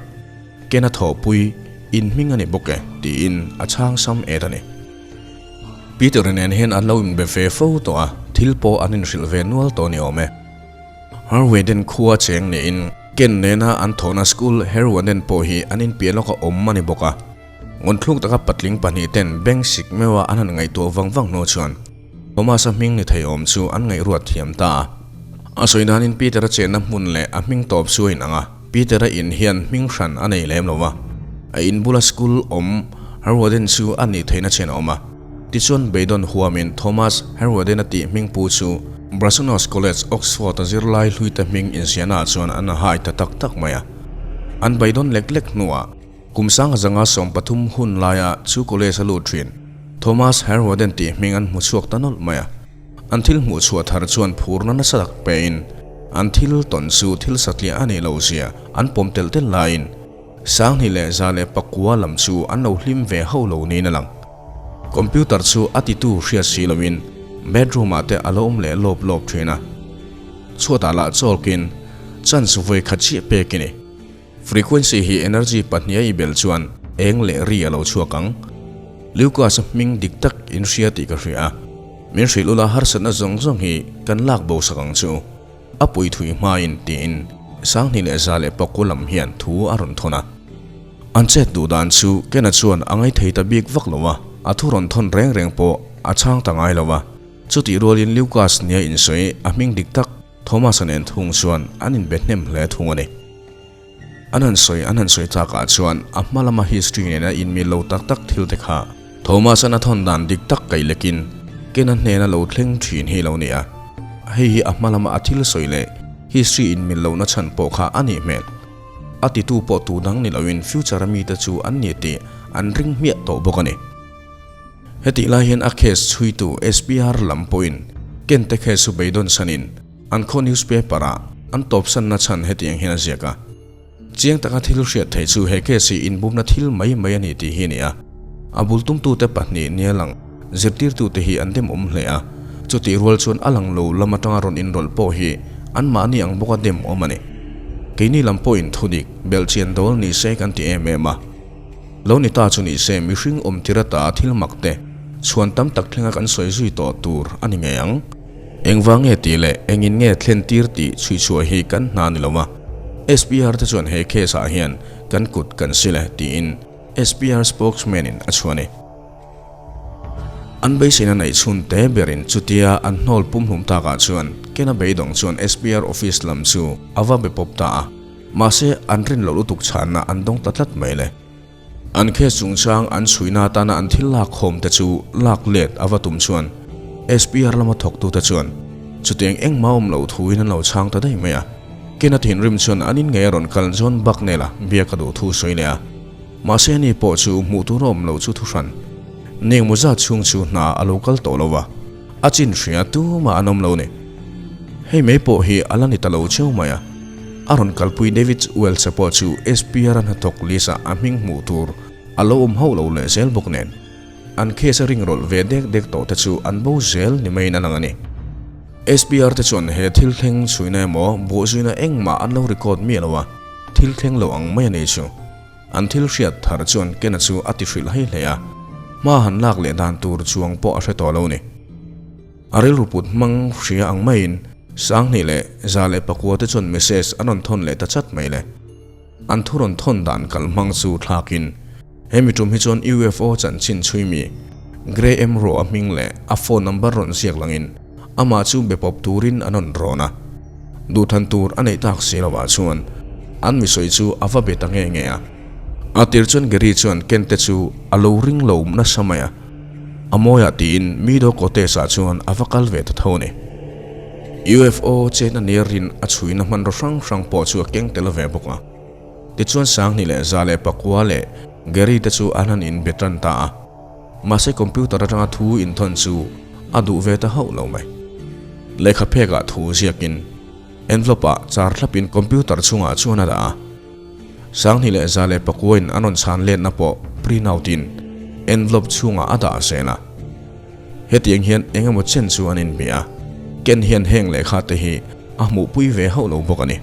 Ken a thawhpui, in hming a ni bawk e, tiin a chhang sam et a ni. Peter-a nen hian an lo inbe ve fo tawh a, thil pawh an inhrilh ve nual tawh a ni awm e. Harweden khua cheng niin Ken nena an thawhna school Herwaden pawh hi an inpiah lawk a awm a ni bawk a. Ngunthluk taka patling pahnih ten bank sik meuha an han ngaihtuah vang vang hnu chuan Thomas-a hming ni thei awm chu an ngaihruat thiam ta a. A sawi danin Peter-a chenna hmun leh a hming tawp chu a inang a, Peter-a in hian hming hran a nei lem lo va, a in bula school awm Herwaden chu a nih theihna chen a awm a. Tichuan beidawn huamin Thomas Herwaden-a tih hming pu chu Brasenose College, Oxford-a zirlai hluite hming inziahnaah chuan an hai ta tak tak mai a. An beidawn lek lek hnuah kum sanga zanga 13 hun laia chu college a lut thin Thomas Herwaden tih hming an hmu chhuak ta nawlh mai a. An thil hmuh chhuah thar chuan phurna nasa tak pein an thil tawn chu thil satliah a nih loh zia an pawm telh telh laiin Sanghnih leh 109 lam chu an lo hlim ve hauh lo niin a lang. Computer chu a titu hriat si loin bedroom ah te a lo awm leh lawp lawp thin a. Chhuatah lah chawlkin chance vawi khat chiah pek i ni. Frequency hi energy pahniha i bel chuan eng leh ri a lo chhuak ang. Lucas-a hming dik tak in hria tih ka hria a. Min hrilh ula harsatna zawng zawng hi kan lak bo sak ang chu. A pui thui hmain tiin Sanghnih leh 109 lam hian thu a rawn thawn a. An chet duh dan chu Ken-a chuan a ngaithei ta bik vak lo a, a thu rawn thawn reng reng pawh a chhang ta ngai lo a. Chutih rualin Lucas nia insawi a hming dik tak Thomas-a nen thung chuan an inbe hnem hle thung a ni. An han sawi an han sawi takah chuan a hma lama history nena inmil lo tak tak thil te kha Thomas-a'n a thawn dan dik tak kaih lekin Ken-a hnena lo thleng thin hi lo ni a. Hei hi a hma lama a thil sawi leh history inmil lohna chhan pawh kha a nih hmel. A titu pawh tu dang ni loin future-a mite chu an ni tih an ring hmiah tawh bawk a ni. Hetih lai hian a case chhuitu SPR lam pawhin Ken te case chu beidawn sanin an khaw newspaper-ah an tawpsanna chhan hetiang hian a ziak a. Chiang taka thil hriat theih chu he case hi inbumna thil mai mai a ni tih hi a ni a. A bul tumtute pahnih nia lang zirtirtute hi an demawm hle a. Chutih rual chuan a lang lo lam atanga rawn inrawlh pawh hi anmahni ang bawka dem awm a ni. Keini lam pawhin thudik, belhchian dawl ni se kan ti em em a. Lo ni ta chu ni se mihring awm tir ata thil mak te chhuan tam tak thlenga kan sawi zui tawh tur a ni ngei ang. Engvang nge tih leh engin nge thlen tir tih chhuihchhuah hi kan hna ni lo a. SPR te chuan he case ah hian kan kut kan sil e tiin SPR spokesman in a chhuah a ni. An beiseina neih chhun te berin chutia an hnawl pumhlum takah chuan Kena beidawng chuan SPR office lam chu a va be pawp ta a. Mahse an rin loh lutuk chhanna an dawng ta tlat mai le. An case chungchang an chhuihna atana an thil lak khawm te chu lak let a va tum chuan SPR lama thawktute chuan chutiang engmah awm loh thuin an lo chhang ta daih mai a. Kena thinrim chuan an in ngei a rawn kal John Bucknell-a biak a duh thu sawi leh a. Mahse ani pawh chu hmuh tur a awm loh chu thuhran. Ning mu zat chhung chu hna a lo kal tawh lo va, a chin hria tumah an awm lo ni. Hei mai pawh hi a la ni ta lo cheu mai a. A rawn kalpui David Welch-a pawh chu SPR-a hnathawk list-ah a hming hmuh tur a lo awm hauh lo leh zel bawk nen. An case a ringrawlh ve dek dek tawh te chu an bo zel ni maiin a lang a ni. SPR te chuan he thil thleng chhuina emaw bawhzuina engmah an lo record miah lo a, thil thleng lo ang mai a ni chu. An thil hriat thar chuan Kena chu a ti hrilh hei hle a, hma han lak leh dan tur chuang pawh a hre tawh lo ni. A rilru put hmang hria ang maiin Sanghnih leh 109 te chuan message an rawn thawn leh ta chat mai le. An thu rawn thawn dan kal hmang chu thlakin he mi tum hi chuan UFO chanchin chhui mi Graham Rowe a hming leh a phone number rawn ziak langin amah chu be pawp turin an rawn rawn a. Duhthan tur a neih tak si lovah chuan an mi sawi chu a va be ta nge nge a. A tir chuan Gary chuan Ken te chu a lo ring lo nasa mai a, a mawiah tiin Meadow Cottage ah chuan a va kal ve ta tho a ni. UFO chetna nia rin a chhuina hmanraw hrang hrang pawh chu a keng tel ve bawk a. Tichuan Sanghnih leh 109 leh Gary te chu an han inbe tan ta a. Mahse computer atanga thu inthawn chu a duh ve ta hauh lo mai. Lehkha phekah thu ziakin envelope ah char thlapin computer chungah chuan a dah a. Sanghnih leh 109 in an rawn chhan letna pawh print out in envelope chhungah a dah zel a. Hetiang hian eng emaw chen chu an inbia a, Ken hian heng lehkha te hi a hmuhpui ve hauh lo bawk a ni.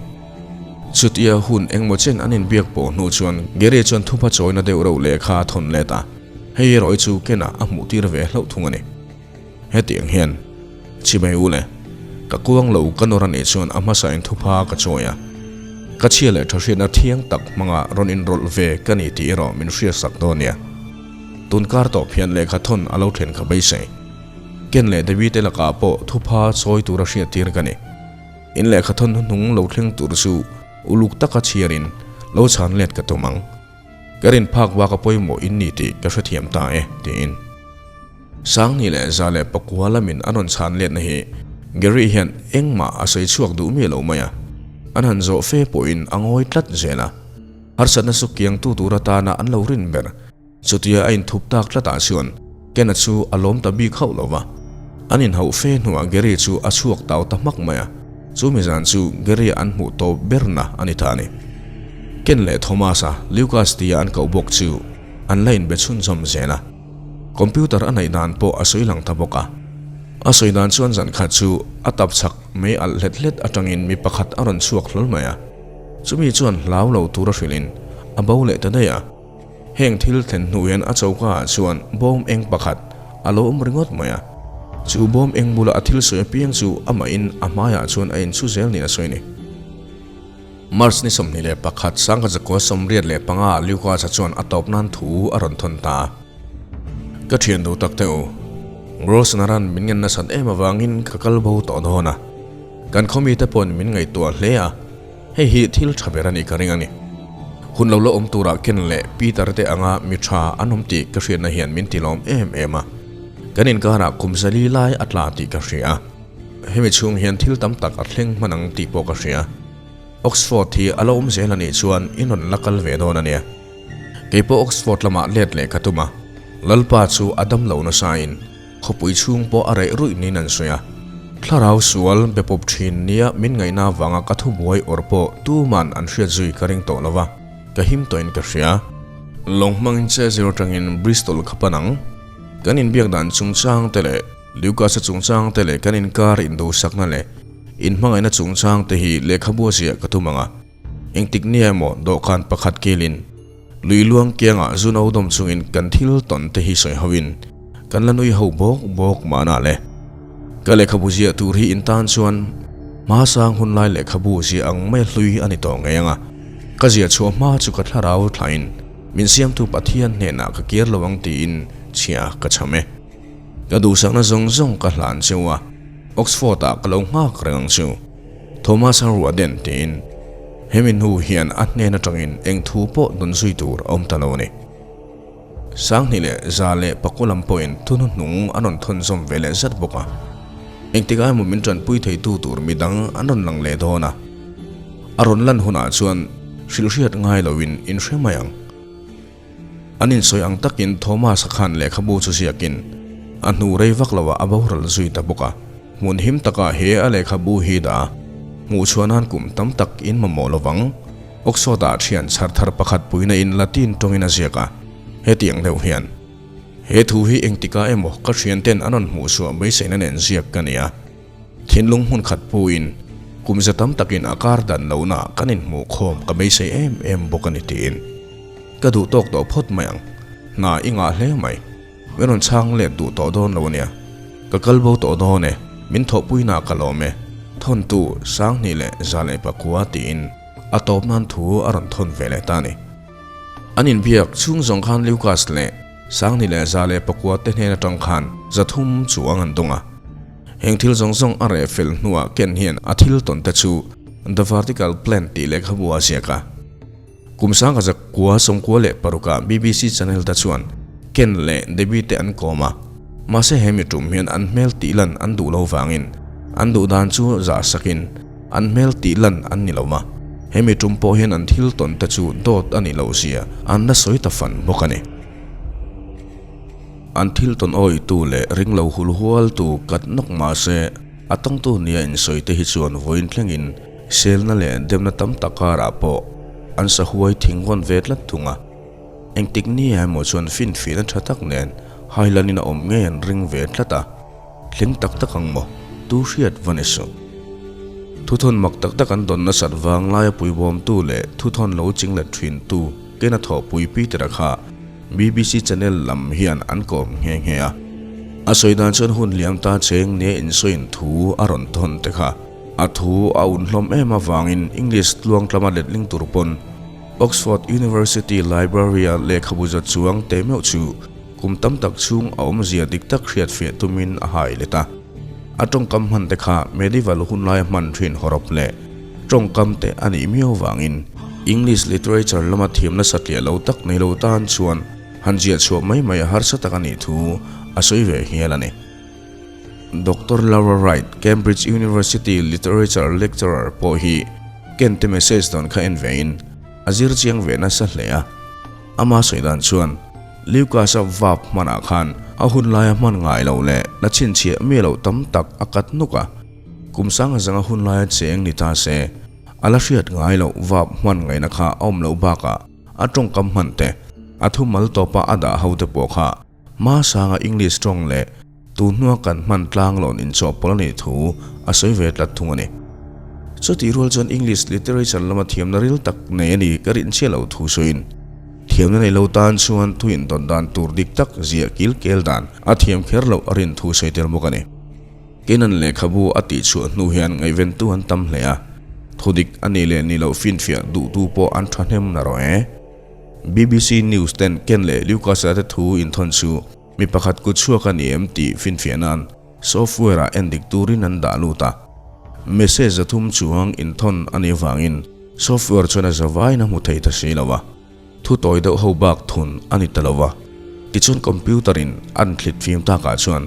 Chutia hun eng emaw chen an inbiak pawh hnu chuan Gary chuan thupha chawina deuh reuh lehkha a thawn let a, hei erawh hi chu Ken-a a hmuh tir ve hlauh thung a ni. Hetiang hian, Chimei u le, ka kuang lo ka nawr a nih chuan a hmasa in thupha ka chawi a, ka chhia leh tha hriatna thiang tak hmanga rawn inrawlh ve ka ni tih erawh min hriatsak dawn nia. Tun kar tawp hian lehkha thawn a lo thlen ka beisei. Ken leh Debbie te lakah pawh thupha chawi tura hriat tir ka ni. In lehkha thawn hnuhnung lo thleng tur chu uluk taka chhiarin lo chhan let ka tum ang. Ka rin phak bak a pawimawh in ni tih ka hrethiam ta e, tiin. Sanghnih leh 109 lamin an rawn chhan letna hi Gary hian engmah a sawi chhuak duh miah lo mai a. An han zawh fe pawhin a ngawi tlat zel a. Harsatna chu kiangtu tur atana an lo rin ber. Chutia a inthup tak tlatah chuan Ken-a chu a lawm ta bik hauh lo va. An inhauh fe hnuah Gary chu a chhuak tau ta hmak mai a, chumi zan chu Gary-a an hmuh tawp berna a ni ta a ni. Ken leh Thomas-a, Lucas tia an koh bawk chu an la inbe chhunzawm zel a. Computer a neih dan pawh a sawi lang ta bawk a. A sawi dan chuan zan khat chu a tap chak mei alh hlet hlet atangin mi pakhat a rawn chhuak hlawl mai a. Chumi chuan hlau lo tura hrilhin a bo leh ta daih a. Heng thil thlen hnu hian a choka ah chuan bawm eng pakhat a lo awm ringawt mai a. Chu bawm eng bula a thil sawi apiang chu amahin a hmaiah chuan a inchhu zel niin a sawi a ni. March ni 21 1985 ah Lucas-a chuan a tawp nan thu a rawn thawn ta a. Ka thian duh tak teh u, Grosvenor-a'n min ngen nasat em avangin ka kal bo tawh dawn a. Kan khawmite pawhin min ngaihtuah hle a. Hei hi thil tha ber a nih ka ring a ni. Hun lo la awm turah Ken leh Peter te anga mi tha an awm tih ka hriatna hian min tilawm em em a. Kan inkarah kum zali lai a tla tih ka hria a. Hemi chhung hian thil tam tak a thleng hman ang tih pawh ka hria. Oxford hi a la awm zel a nih chuan in rawn la kal ve dawn a nia. Kei pawh Oxford lamah let leh ka tum a. Lalpa chu a dam lo nasain Khawpui chhung pawh a reh ruih niin an sawi a. Thlarau sual be pawp thin nia min ngaihna avanga ka thubuai awr pawh tuman an hriat zui ka ring tawh lo va, ka him tawhin ka hria. Lawng hmangin che zir atangin Bristol kha pan ang. Kan inbiak dan chungchang te leh Lucas-a chungchang te leh kan inkar induhsakna leh inhmangaihna chungchang te hi lehkhabu a ziah ka tum ang a, engtik nia emaw dawhkan pakhat kilin lui luang kiangah zu no dawm chungin kan thil tawn te hi sawi hoin kan la nui ho bawk bawk mahna le. Ka lehkhabu ziah tur hi intan chuan hmasang hunlai lehkhabu ziah ang mai hlui a ni tawh ngei ang a, ka ziah chhuah hma chu ka thlarau thlain min siamtu Pathian hnenah ka kir lo ang tiin chhia ka cham e. Ka duhsakna zawng zawng ka hlan cheu a, Oxford-ah ka lo nghak reng ang chu. Thomas a ruah den tiin hemi hnu hian a hnen atangin eng thu pawh dawn zui tur a awm ta lo a ni. Sanghnih leh za leh pakua lam pawhin thu hnuhnung an rawn thawn zawm ve leh zat bawk a. Engtikah emaw min tanpui theitu tur midang an rawn lang leh dawn a. A rawn lan hunah chuan hrilhhriat ngai loin in hre mai ang. An insawi ang takin Thomas-a khan lehkhabu chu ziakin a hnu rei vak loah a boral zui ta bawk a. Hmun him takah he a lehkhabu hi dah a, hmuh chhuah nan kum tam tak in mamawh lo vang. Oxford-ah thian chhar thar pakhat puina in Latin tawngin a ziak a, hetiang deuh hian, He thu hi engtikah emaw ka thianten an rawn hmuh chhuah beiseina nen ziak ka ni a. Thinlung hmun khat puin kum za tam takin a kar dan lohna kan inhmuh khawm ka beisei em em bawk a ni tiin ka duh tawk tawh phawt mai ang. Hna i ngah hle mai. Min rawn chhang let duh tawh dawn lo a nia. Ka kal bo tawh dawn e, min thawhpuina ka lawm e, thawntu Sanghnih leh 109 tiin a tawp nan thu a rawn thawn ve leh ta a ni. An inbiak chhung zawng khan Lucas leh Sanghnih leh 109 te hnen atang khan 300 chuang an dawng a. Heng thil zawng zawng a reh fel hnuah Ken hian a thil tawn te chu The Vertical Plan tih lehkhabu a ziak a. Kum 1996 ah BBC channel te chuan Ken leh Debbie te an kawm a, mahse he mi tum hian an hmel tih lan an duh lo vangin an duh dan chu zah sakin an hmel tih lan an ni lo a, he mi tum pawh hian an thil tawn te chu dawt a nih loh zia an la sawi ta fan bawk a ni. An thil tawn awitu leh ring lo hul hualtu kat nawk mahse a tawngtu nia insawi te hi chuan vawiin thlengin Selna leh demna tam tak karah pawh an sahuai thing vawn ve tlat thung a. Engtik ni emaw chuan finfihna tha tak nen Highland-in a awm ngei an ring ve tlat a, thleng tak tak ang maw? Tu hriat va ni suh. Thuthawn mak tak tak an dawn nasat vang laia puibawmtu leh thuthawn lo chinglet thintu kena thawhpui Peter-a kha BBC channel lam hian an kawm nghe nghe a. A sawi dan chuan hun liam ta cheng nia insawiin thu a rawn thawn te kha. A thu a un hlawm em avangin English tluangtlama letling tur pawn Oxford University Library-a lehkhabu za chuang te meuh chu kum tam tak chhung a awmzia dik tak hriatfiah tumin a hai let a. A tawngkam hman te kha medieval hunlaia hman thin hawrawp leh tawngkam te a nih miau vangin English literature lama thiamna satliah lo tak nei lo tan chuan han ziah chhuah mai mai a harsa tak a nih thu a sawi ve hial a ni. Doctor Laura Wright, Cambridge University Literature Lecturer pawh hi Ken te message dawn kha en vein a zir chiang ve nasa hle a. Ama sawi dan chuan, Lucas-a vap hmanah khan a hun laia hman ngai loh leh la chhinchhiah mi loh tam tak a kat nuk a. Kum sanga zanga hun laia cheng ni ta se, a la hriat ngai loh vap hman ngaihna kha a awm loh bakah a tawngkam hman te, a thumal tawpa a dah ho te pawh kha Hmasanga English tawng leh tun hnua kan hman tlang lawn inchawhpawlh a nih thu a sawi ve tlat thung a ni. Chutih rual chuan English literature lama thiamna ril tak nei a ni ka rinchhiah loh thu sawiin, thiamna nei lo tan chuan thu intawn dan tur dik tak ziah kil kel dan a thiam kher loh a rin thu sawi tel bawk a ni. Kenan lehkhabu a tihchhuah hnu hian ngaihventu an tam hle a, thu dik a nih leh nih loh finfiah duhtu pawh an thahnem narawh e. BBC News ten Ken leh Lucas-a te thu inthawn chu mi pakhat kut chhuak a ni em tih finfiah nan software-ah en dik turin an dah lut a. Message 300 chuang inthawn a nih avangin software chuan a zavaiin a hmu thei ta si lo a, thu tawi deuh ho bak thun a ni ta lo va. Tichuan computer-in an thlit fim takah chuan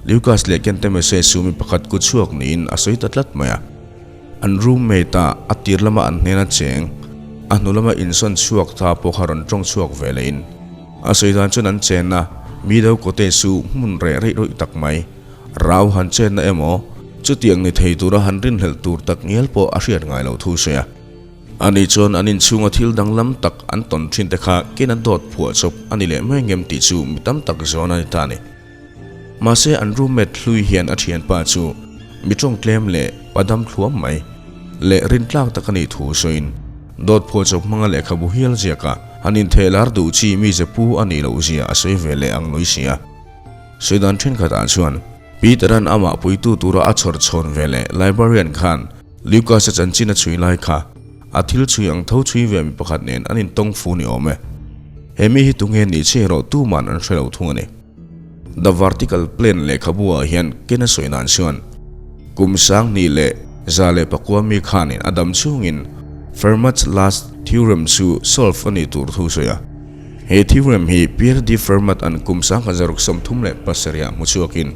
Lucas leh Ken te message chu mi pakhat kut chhuak niin a sawi ta tlat mai a. An roommate-a a tir lama an hnena cheng, a hnu lama insawn chhuak ta pawh kha rawn tawng chhuak ve lehin a sawi dan chuan an chenna Meadow Cottage chu hmun reh reih rawih tak mai, rau han chenna emaw chutiang ni thei tura han rinhlelh tur tak ngial pawh a hriat ngai loh thu sawi a. Ani chuan an inchhunga thil danglam tak an tawn thin te kha ken a dawt phuah chawp a ni leh mai ngem tih chu mi tam tak zawn a ni ta a ni. Mahse an roommate hlui hian a thianpa chu mi tawng tlem leh padam thluam mai leh rintlak tak a nih thu sawiin dawt phuah chawp hmanga lehkhabu hial ziaka han intheh lar duh chi mize pu a nih loh zia a sawi ve leh ang lui sia. Sawi dan thenkhatah chuan Peter-a'n amah puitu tura a chhawr chhawn ve leh librarian khan Lucas-a chanchin a chhui lai kha a thil chhui ang tho chhui ve mi pakhat nen an intawng fu ni awm e. He mi hi tunge nih che erawh tuman an hre lo thung a ni. The Vertical Plane lehkhabu ah hian ken a sawi nan chuan kum 2109 mi khanin a dam chhungin Fermat's Last Theorem chu solve a nih tur thu sawi a. He theorem hi Pierre de Fermat an kum 1637 ah hmu chhuakin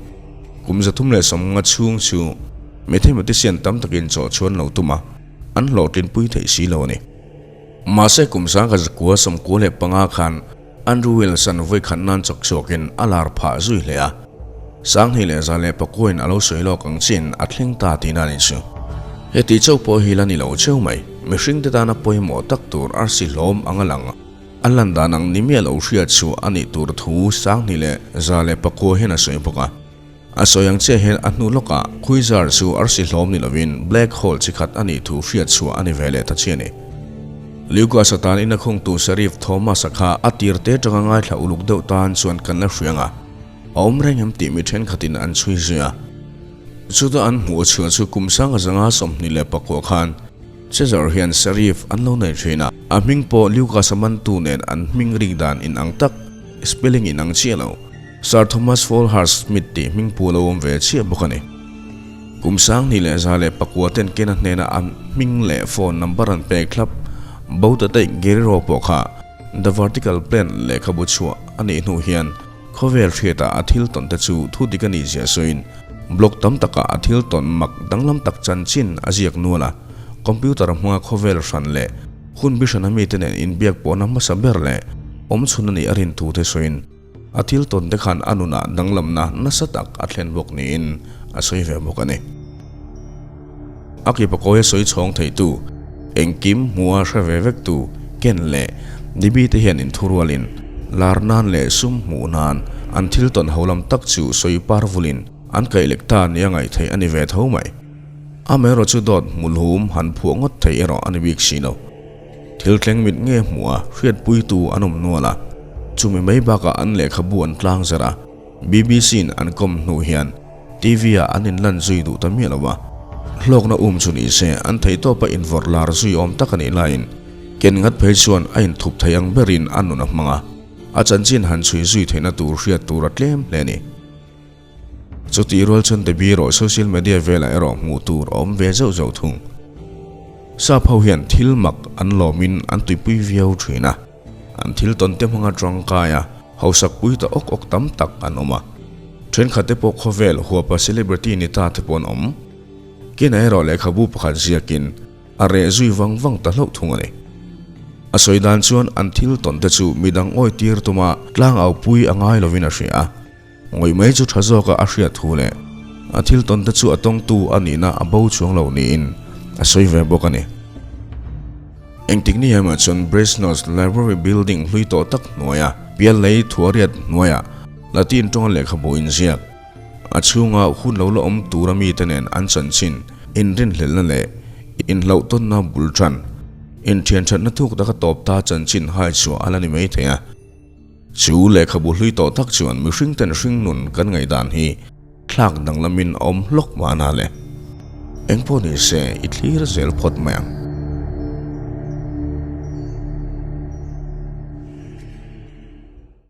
kum 350 chhung chu mathematician tam takin chawh chhuan lo tum a, an hlawhtlinpui theih si lo a ni. Mahse kum 1995 khan Andrew Wilson vawi khat nan chawk chhuakin a lar phah zui hle a, 2109 in a lo sawi lawk ang chin a thleng ta tihna a ni chu. Heti chauh pawh hi la ni lo cheu mai, mihringte tana pawimawh tak tur arsi hlawm ang a lang. A lan dan ang ni miah lo hriat chu a nih tur thu 2109 hian a sawi bawk a. A sawi ang chiah hian a hnu lawkah Quasar chu arsi hlawm ni lovin black hole chi khat a nih thu hriat chhuah a ni ve leh ta chiah a ni. Lucas a tan ina khungtu Sheriff Thomas-a kha a tir te atanga ngaithla uluk deuh tan chuan kan la hria ang a, a awm reng em tih mi thenkhatin an chhui zui a. Chutah an hmuh chhuah chu kum 1929 khan Cesar hian Sheriff an lo nei thin a, a hming pawh Lucas-a mantu nen an hming rik dan inang tak, spelling inang chiah lo. Sir Thomas Folhurst Smith tih hming pu lo awm ve chiah bawk a ni. Kum 2109 ten Kena hnena an hming leh phone number an pek thlap bo ta daih Guerrero pawh kha The Vertical Plane lehkhabu chhuah a nih hnu hian khawvel hriatah a thil tawn te chu thu dik a nih zia sawiin blog tam takah a thil tawn mak danglam tak chanchin a ziak nual a, computer hmanga khawvel hran leh hun bi hrana mite nen inbiak pawhna hmasa ber leh awmchhun a nih a rin thu te sawiin A thil tawn te khan a nunah danglamna nasa tak a thlen bawk niin a sawi ve bawk a ni. A ki pakawia sawi chhawng theitu, engkim hmuha hre ve vektu Ken leh Debbie te hian inthurualin lar nan leh sum hmuh nan an thil tawn ho lam tak chu sawi par vulin an kaih lek ta nia ngaih theih a ni ve tho mai. Amaherawh chu dawt hmulhum han phuah ngawt thei erawh a ni bik si lo. Thil thleng mit nge hmuh a, hriatpuitu an awm nual a. Chumi mai bakah an lehkhabu an tlang zar a, BBC-in an kawm hnu hian TV-ah an inlan zui duh ta miah lo a. Hlawkna um chu ni se an theihtawpa invawrh lar zui awm tak a nih laiin ken ngat phei chuan a inthup thei ang berin a nun a hmang a, a chanchin han chhui zui theihna tur hriat tur a tlem hle a ni. Chutih rual chuan Debbie erawh social media velah erawh hmuh tur a awm ve zauh zauh thung. Sap ho hian thil mak an lawmin an tuipui viau thin a, an thil tawn te hmanga tangkai a, hausak pui ta awk awk tam tak an awm a. Thenkhat te pawh khawvel huapa celebrity ni ta te pawh an awm. Kena erawh lehkhabu pakhat ziakin a reh zui vang vang ta hlauh thung a ni. A sawi dan chuan an thil tawn te chu midang awi tir tuma tlangau pui a ngai lovin a hria a. Ngawih mai chu tha zawka a hriat thu leh a thil tawn te chu a tawngtu a nihna a bo chuang lo niin a sawi ve bawk a ni. Engtik ni emaw chuan Brasenose Library building hlui tawh tak hnuaia pial lei thuariat hnuaia Latin tawnga lehkhabu inziak, a chhunga hun lo la awm tura mite nen an chanchin inrinhlelhna leh inhlauhtawnna bul tan inthianthatna thuk taka tawp ta chanchin hai chhuah a la ni maithei a. Chu lehkhabu hlui tawh tak chuan mihring ten hringnun kan ngaihdan hi thlak danglamin a awm hlawk mahna le. Engpawh ni se i thlir zel phawt mai ang.